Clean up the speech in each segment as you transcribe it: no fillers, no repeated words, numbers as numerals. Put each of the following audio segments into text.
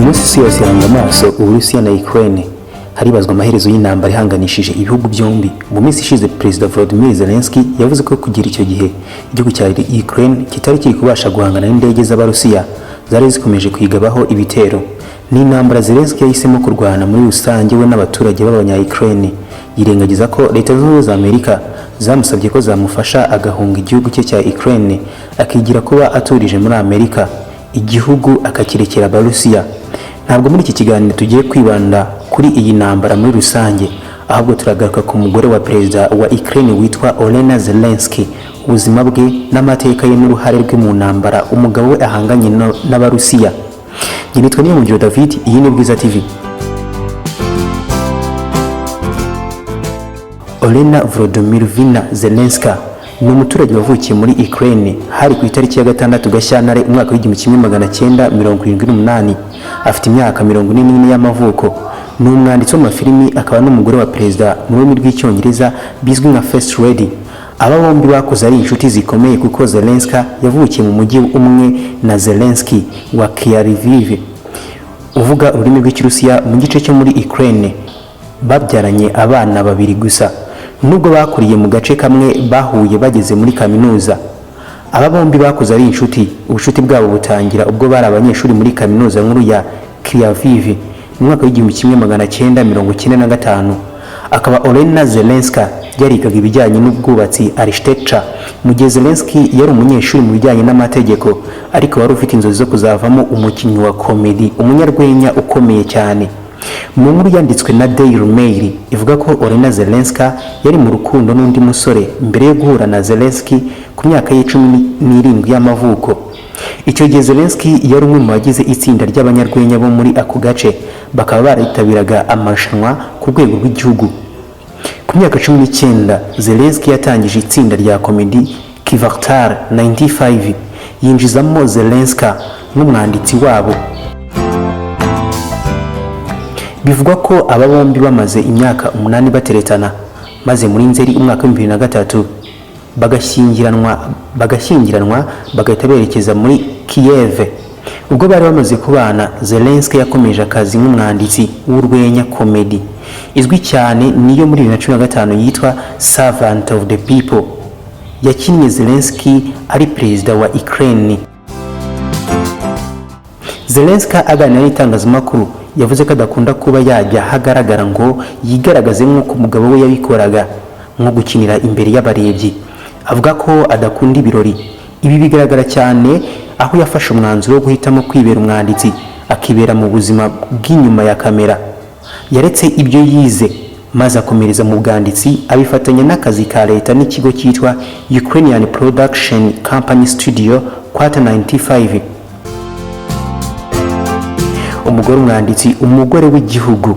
Munsi isi yose iranga amaso Uburusiya na Ukraine. Haribazwa amaherezo y'intambara ihanganishije ibihugu byombi. Mu minsi ishize, Perezida Volodymyr Zelensky yavuze ko kugera icyo gihe igihugu cya Ukraine kitari kiri kubasha guhangana n'indege z'Abarusiya zari zikomeje kwigabaho ibitero. Ni intambara Zelensky yahisemo kurwana muri rusange, we n'abaturage b'abanya Ukraine, yirengagiza ko Leta Zunze Ubumwe za Amerika zamusabye ko zamufasha agahunga igihugu cye cya Ukraine, akigira kuba aturije muri Amerika, igihugu akakirekera Abarusiya. Ntabwo muri iki kiganiro tugiye kwibanda kuri iyi ntambara muri rusange, ahubwo turagaruka ku mugore wa perezida wa Ukraine witwa Olena Zelensky, ubuzima bwe n'amateka ye n'uruhare rwe mu ntambara umugabo we ahanganye n'Abarusiya. Njye nitwa Niyomugiro David, iyi ni Bwiza TV. Olena Volodymyrovna Zelenska ni umuturage wavukiye muri Ukraine, hari ku itariki ya 6 Gashyantare umwaka w'1978. Afite imyaka 44 y'amavuko. Ni umwanditsi w'amafilimi, akaba n'umugore wa perezida mu rurimi rw'Icyongereza bizwi nka First Lady. Aba bombi bakuze ari inshuti zikomeye, kuko Zelenska yavukiye mu mujyi umwe na Zelensky wa Kharkiv uvuga ururimi rw'Ikirusiya mu gice cyo muri Ukraine. Babyaranye abana babiri gusa. Nubwo bakuriye mu gace kamwe, bahuye bageze muri kaminuza. Aba bombi bakuze ari inshuti. Ubucuti bwabo butangira ubwo bari abanyeshuri muri Kaminuza Nkuru ya Kharkiv mu mwaka w'1995, akaba Olena Zelenska yarigaga ibijyanye n'ubwubatsi, architecture, mu gihe Zelensky yari umunyeshuri mu bijyanye n'amategeko, ariko wari ufite inzozi zo kuzavamo umukinnyi wa comedy, umunyarwenya ukomeye cyane. Mu nkuru yanditswe na Daily Mail ivuga ko Olena Zelenska yari mu rukundo n'undi musore mbere yo guhura na Zelensky ku myaka ye 17 y'amavuko. Icyo gihe Zelensky yari umwe mu bagize itsinda ry'abanyarwenya bo muri ako gace, bakaba baritabiraga amarushanwa ku rwego rw'igihugu. Ku myaka 19, Zelensky yatangije itsinda rya comedy Kvartal 95, yinjizamo Zelenska nk'umwanditsi wabo. Bivugwa ko aba bombi bamaze imyaka 8 bateretana, maze muri Nzeri umwaka w'2003 bagashyingiranwa, bagahita berekeza muri Kiev. Ubwo bari bamaze kubana, Zelensky yakomeje akazi nk'umwanditsi w'urwenya comedy izwi cyane niyo muri 2015 yitwa Servant of the People, yakinnye Zelensky ari perezida wa Ukraine. Zelensky aganira n'itangazamakuru yavuze ko adakunda kuba yajya ahagaragara ngo yigaragaze nk'uko umugabo we yabikoraga, nko gukinira imbere y'abarebyi. Avuga ko adakunda ibirori. Ibi bigaragara cyane aho yafashe umwanzuro wo guhitamo kwibera umwanditsi, akibera mu buzima bw'inyuma ya kamera. Yaretse ibyo yize maze akomereza mu bwanditsi, abifatanya n'akazi ka leta n'ikigo cyitwa Ukrainian Production Company Studio Quarter 95. Umugore umwanditsi, umugore w'igihugu.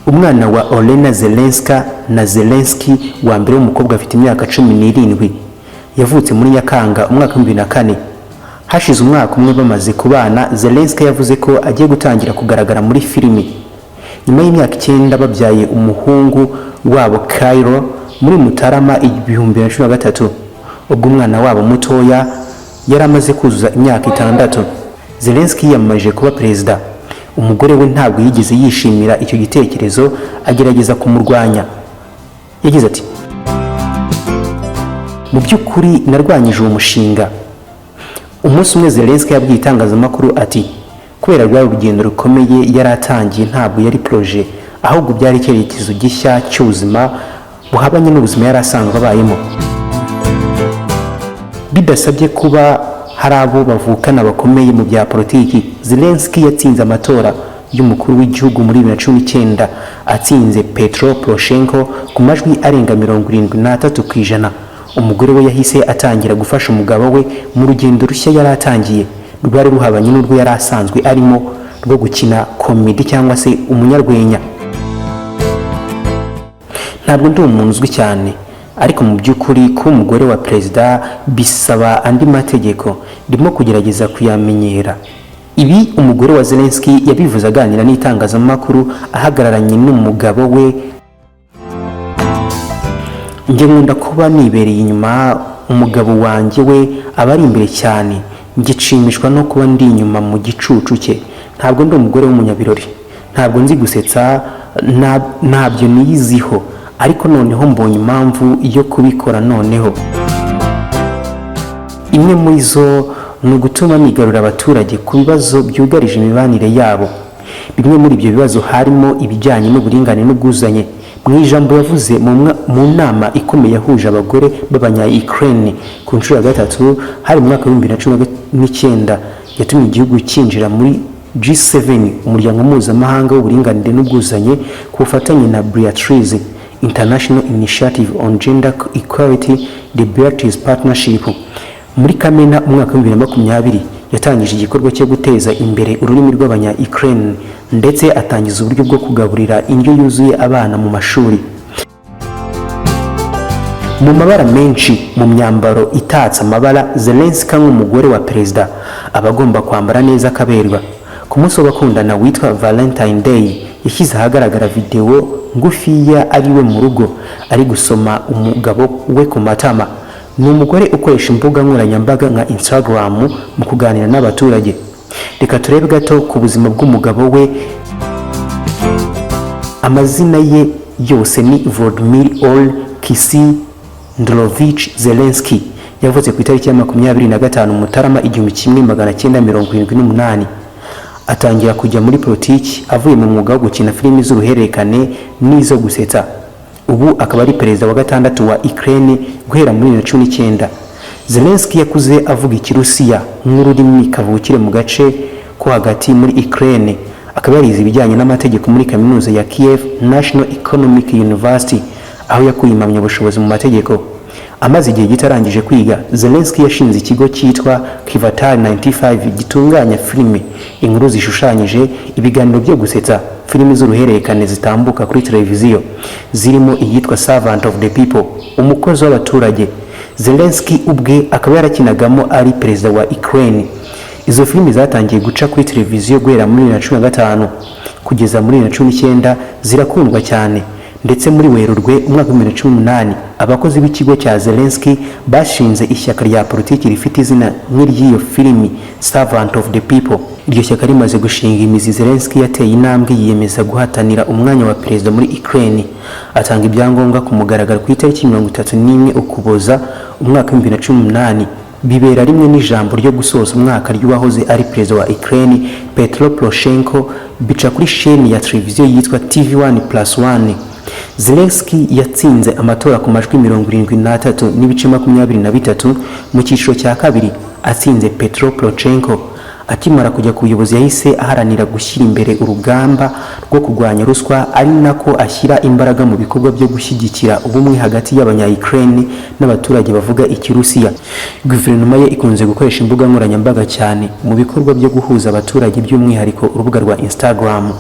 Umwana wa Olena Zelenska na Zelensky wa mbere w'umukobwa afite imyaka 17. Yavutse muri Nyakanga umwaka wa 2004. Hashize umwaka umwe bamaze kubana, Zelensky yavuze ko agiye gutangira kugaragara muri filimi. Nyuma y'imyaka 9 babyaye umuhungu wabo Kyro muri Mutarama 2013, ubwo umwana wabo mutoya yari amaze kuzuza imyaka 6, Zelensky yiyamamarije kuba perezida. Umugore we ntabwo yigeze yishimira icyo gitekerezo, agerageza kumurwanya. Yagize ati: "Mu by'ukuri narwanyije uwo mushinga." Umunsi umwe Zelensky yabwiye itangazamakuru ati kubera rwari urugendo rukomeye yari atangiye, ntabwo yari projet, ahubwo byari icyerekezo gishya cy'ubuzima buhabanye n'ubuzima yari asanzwe abayemo. Bidasabye kuba hari abo bavukana bakomeye mu bya politiki, Zelensky yatsinze amatora y'umukuru w'igihugu muri 2019, atsinze Petro Poroshenko ku majwi arenga 73%. Umugore we yahise atangira gufasha umugabo we mu rugendo rushya yari atangiye, rwari ruhabanye n'urwo yari asanzwe arimo rwo gukina comedy cyangwa se umunyarwenya. "Ntabwo ndi umuntu uzwi cyane, ariko mu by'ukuri kuba umugore wa perezida bisaba andi mategeko. Ndimo kugerageza kuyamenyera." Ibi umugore wa Zelensky yabivuze aganira n'itangazamakuru ahagararanye n'umugabo we. "Njye nkunda kuba nibereye inyuma, umugabo wanjye we aba ari imbere cyane. Ngishimishwa no kuba ndi inyuma mu gicucu cye." "Ntabwo ndi umugore w'umunyabirori, ntabwo nzi gusetsa, ntabyo niyiziho, ariko noneho mbonye impamvu yo kubikora noneho. Imwe muri zo ni ugutuma nigarurira abaturage ku bibazo byugarije imibanire yabo." Bimwe muri ibyo bibazo harimo ibijyanye n'uburinganire n'ubwuzuzanye. Mu ijambo yavuze mu nama ikomeye yahuje abagore b'abanya Ukraine ku nshuro ya gatatu, hari mu mwaka wa 2019, yatumye igihugu cyinjira muri G7, umuryango mpuzamahanga w'uburinganire n'ubwuzuzanye, ku bufatanye na Beatrice International Initiative on Gender Equality, the Beatrice Partnership. Muri Kamena umwaka wa 2020 yatangije igikorwa cyo guteza imbere ururimi rw'abanya Ukraine, ndetse atangiza uburyo bwo kugaburira indyo yuzuye abana mu mashuri. Mu mabara menshi, mu myambaro itatse amabara, Zelenska nk'umugore wa perezida aba agomba kwambara neza akaberwa. Ku munsi w'abakundana witwa Valentine Day, yashyize ahagaragara videwo ngufiya ari we mu rugo ari gusoma umugabo we ku matama. Ni umugore ukoresha imbuga nkoranyambaga nka Instagram mu kuganira n'abaturage. Reka turebe gato ku buzima bw'umugabo we. Amazina ye yose ni Volodymyr Oleksandrovich Zelensky. Yavutse ku itariki ya 25 Mutarama 1978. Atangira kujya muri politiki avuye mu mwuga wo gukina filimi z'uruhererekane n'izo gusetsa. Ubu akaba ari perezida wa gatandatu wa Ukraine guhera muri 2019. Zelensky yakuze avuga Ikirusiya nk'ururimi kavukire mu gace ko hagati muri Ukraine, akaba yarize ibijyanye n'amategeko muri kaminuza ya Kiev National Economic University, aho yakuye impamyabushobozi mu mategeko. Amaze igihe gito arangije kwiga, Zelensky yashinze ikigo cyitwa Kvartal 95 gitunganya filime, inkuru zishushanyije, ibiganiro byo gusetsa, filimi z'uruhererekane zitambuka kuri televiziyo, zirimo iyitwa Servant of the People, umukozi w'abaturage. Zelensky ubwe akaba yarakinagamo ari perezida wa Ukraine. Izo filimi zatangiye guca kuri televiziyo guhera muri 2015 kugeza muri 2019, zirakundwa cyane. Ndetse muri Werurwe umwaka wa 2018, abakozi b'ikigo cya Zelensky bashinze ishyaka rya politiki rifite izina nk'iry'iyo filimi, Servant of the People. Iryo shyaka rimaze gushinga imizi, Zelensky yateye intambwe yiyemeza guhatanira umwanya wa perezida muri Ukraine, atanga ibyangombwa ku mugaragaro ku itariki 31 Ukuboza umwaka wa 2018, bibera rimwe n'ijambo ryo gusoza umwaka ry'uwahoze ari perezida wa Ukraine Petro Poroshenko, bica kuri sheni ya televiziyo yitwa TV1 Plus 1. Zelensky yatsinze amatora ku majwi 73.23 mu cyiciro cya kabiri, atsinze Petro Poroshenko. Akimara kujya ku buyobozi, yahise aharanira gushyira imbere urugamba rwo kurwanya ruswa, ari nako ashyira imbaraga mu bikorwa byo gushyigikira ubumwe hagati y'abanya-Ukraine n'abaturage bavuga Ikirusiya. Guverinoma ye ikunze gukoresha imbuga nkoranyambaga cyane mu bikorwa byo guhuza abaturage, by'umwihariko urubuga rwa Instagram.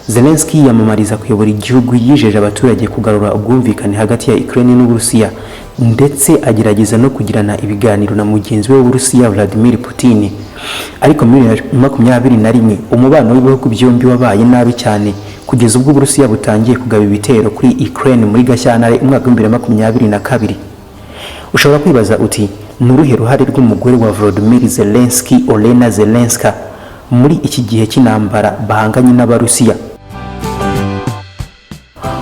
Zelensky yiyamamariza kuyobora igihugu yijeje abaturage kugarura ubwumvikane hagati ya Ukraine n'Uburusiya, ndetse agerageza no kugirana ibiganiro na mugenzi we w'Uburusiya Vladimir Putin. Ariko muri 2021 umubano w'ibihugu byombi wabaye nabi cyane, kugeza ubwo Uburusiya butangiye kugaba ibitero kuri Ukraine muri Gashyantare umwaka wa 2022. Ushobora kwibaza uti: "Ni uruhe ruhare rw'umugore wa Volodymyr Zelensky, Olena Zelenska, muri iki gihe cy'intambara bahanganye n'Abarusiya?"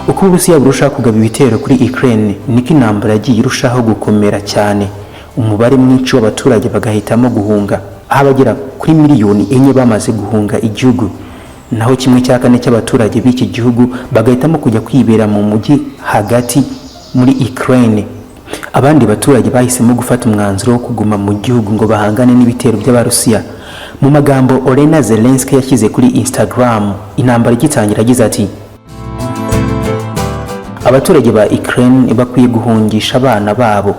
Uko Uburusiya burushaho kugaba ibitero kuri Ukraine, niko intambara yagiye irushaho gukomera cyane, umubare mwinshi w'abaturage bagahitamo guhunga, aho abagera kuri miliyoni 4 bamaze guhunga igihugu, naho 1/4 cy'abaturage b'iki gihugu bagahitamo kujya kwibera mu mujyi hagati muri Ukraine. Abandi baturage bahisemo gufata umwanzuro wo kuguma mu gihugu ngo bahangane n'ibitero by'Abarusiya. Mu magambo Olena Zelensky yashyize kuri Instagram intambara igitangira, agize ati: "Abaturage ba Ukraine bakwiye guhungisha abana babo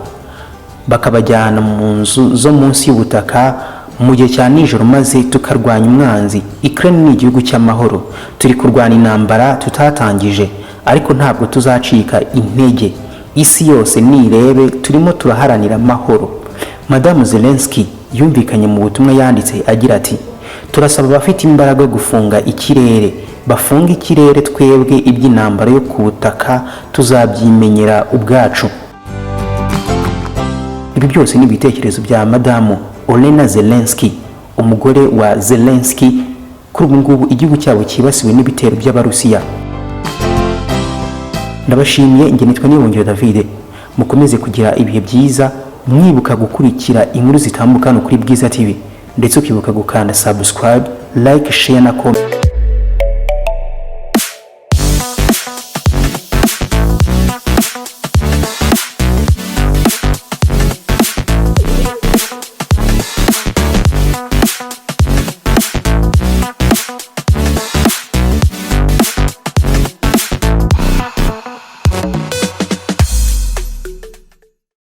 bakabajyana mu nzu zo munsi y'ubutaka mu gihe cya nijoro, maze tukarwanya umwanzi. Ukraine ni igihugu cy'amahoro. Turi kurwana intambara tutatangije, ariko ntabwo tuzacika intege. Isi yose nirebe, turimo turaharanira amahoro." Madamu Zelensky yumvikanye mu butumwa yanditse agira ati: "Turasaba abafite imbaraga gufunga ikirere, bafunga ikirere. Twebwe iby'intambara yo ku butaka tuzabyimenyera ubwacu." Ibi byose ni ibitekerezo bya Madamu Olena Zelensky, umugore wa Zelensky, ku Kuri ubu ngubu igihugu cyabo cyibasiwe n'ibitero by'Abarusiya. Ndabashimiye, njye nitwa Niyongera David. Mukomeze kugira ibihe byiza, mwibuka gukurikira inkuru zitambuka hano kuri Bwiza TV, ndetse ukibuka gukanda subscribe, like, share na comment.